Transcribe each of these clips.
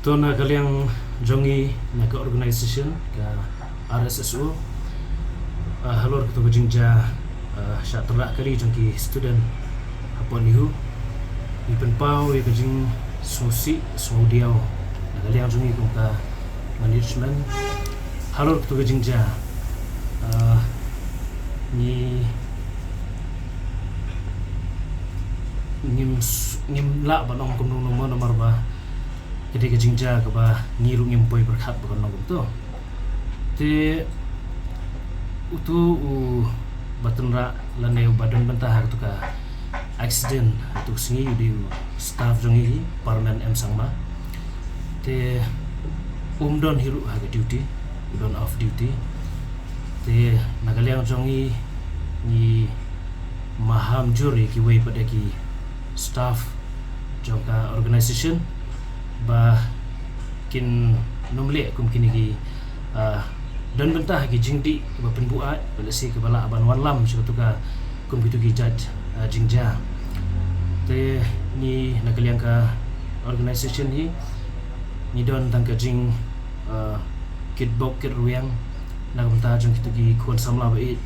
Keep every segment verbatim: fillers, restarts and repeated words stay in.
To na ka liang jong ngi na ka organization ka R S S O, ah, halor kato ka jingjia, ah, shah tynrah kali jong ki student hapoh NEHU, ngi pynpaw ïa ka jingsngewsih sngewdiaw na ka liang jong ngi kum ka management halor kato ka jingjia. Ah, ngi ngim s-, ngim lah ban ong kumno kumno mo namar ba ka dei ka jingjia kaba ngi ruh ngim poi pyrkhat ba kan long kumto. Te uto u ba tynrah lane u ba don bynta ha kato ka accident ha kato ka sngi u dei u staff jong ngi hi, Parmen M Sangma. Te um don hi ruh ha ka duty, u don off duty. Te na ka liang jong ngi, ngi maham jur ïa kiwei pat de ki staff jong ka organization ba kin nym leh kum kine ki, ah, don bynta ha ki jingdih ba pynbuaid, ba lehse kiba lah ban wanlam sha kato ka kum kito ki jait, ah, jingjia. Te ngi na ka liang ka organization hi ngi don tang ka jing, ah, kitbok kitrwiang na ka bynta jong kito ki khun samla ba ïeit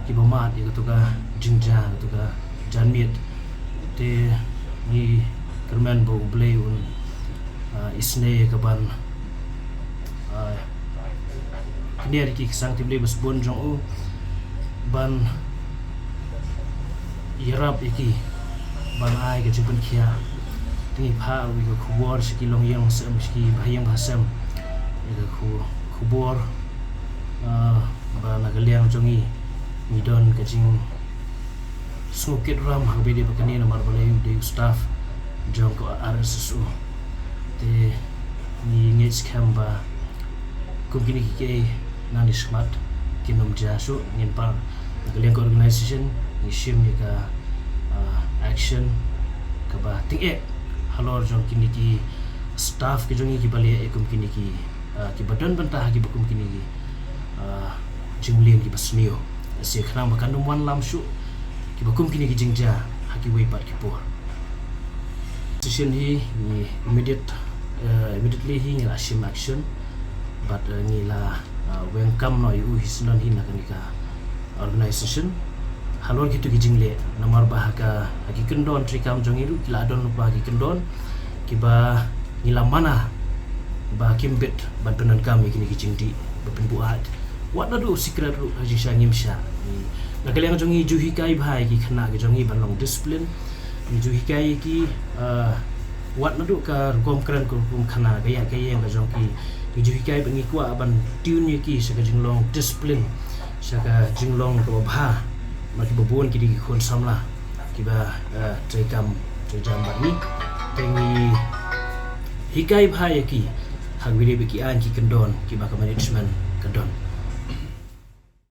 kiba mad ïa kato ka jingjia, kato ka janmiet. Te ngi kyrmen ba U Blei un, ah, isynei ïa ka ban, ah, kniar ïa ki, ki sangti Blei ba sbun jong u ban ïarap ïa ki ban ai ka jingpynkhiah. Te ngi phah ruh ïa ka khubor sha ki longïing sem, sha ki bahaïing bahasem, ïa ka khu-, khubor, ah, ba na ka liang jong ngi ngi don ka jingsngewkitram ha kaba ïadei bad kane namar balei u dei u staff jong ka R S S O. Te ngi ngeit skhem ba kum kine kiei kiei nangne shakhmat kin nym jia shuh. Ngin pan na ka liang ka organization ngi shim ïa ka, ah, action kaba tyngeh halor jong kine ki staff ki jong ngi kiba leh ïa kum kine ki, ah, kiba don bynta ha kiba kum kine ki, ah, jingmlien kiba sniew. Lehse khnang ba kan nym wanlam shuh kiba kum kine ki jingjia ha kiwei pat ki por. Decision hi ngi immediate, eh, immediately hi ngi la shim action bad, eh, ngi la, eh, weng kam noh ïa u hi syndon hi na kane ka organization halor kito ki jingleh namar ba ha ka, ha ki kyndon treikam jong ngi ruh ki la don lypa ki kyndon kiba ngi la mana ba kim bit ban pyndonkam ïa kine ki jingdih ba pynbuaid. Wat naduh secret ruh ha jingshah ngim shah. Na ka liang jong ngi ju hikai bha ïa ki khynnah ki jong ngi ban long discipline. Ngi ju hikai ïa ki, ah, wat naduh ka rukom kren ka rukom khana, ka ïa ka ïeng ka jong ki. Ngi ju hikai ba ngi kwah ban tune ïa ki sha ka jinglong discipline, sha ka jinglong kaba bha. Namar kiba bun ki dei ki khun samla kiba, ah, treikam treijam bad ngi. Te ngi hikai bha ïa ki ha kaba ïadei bad ki aiñ ki kyndon kiba ka management ka don.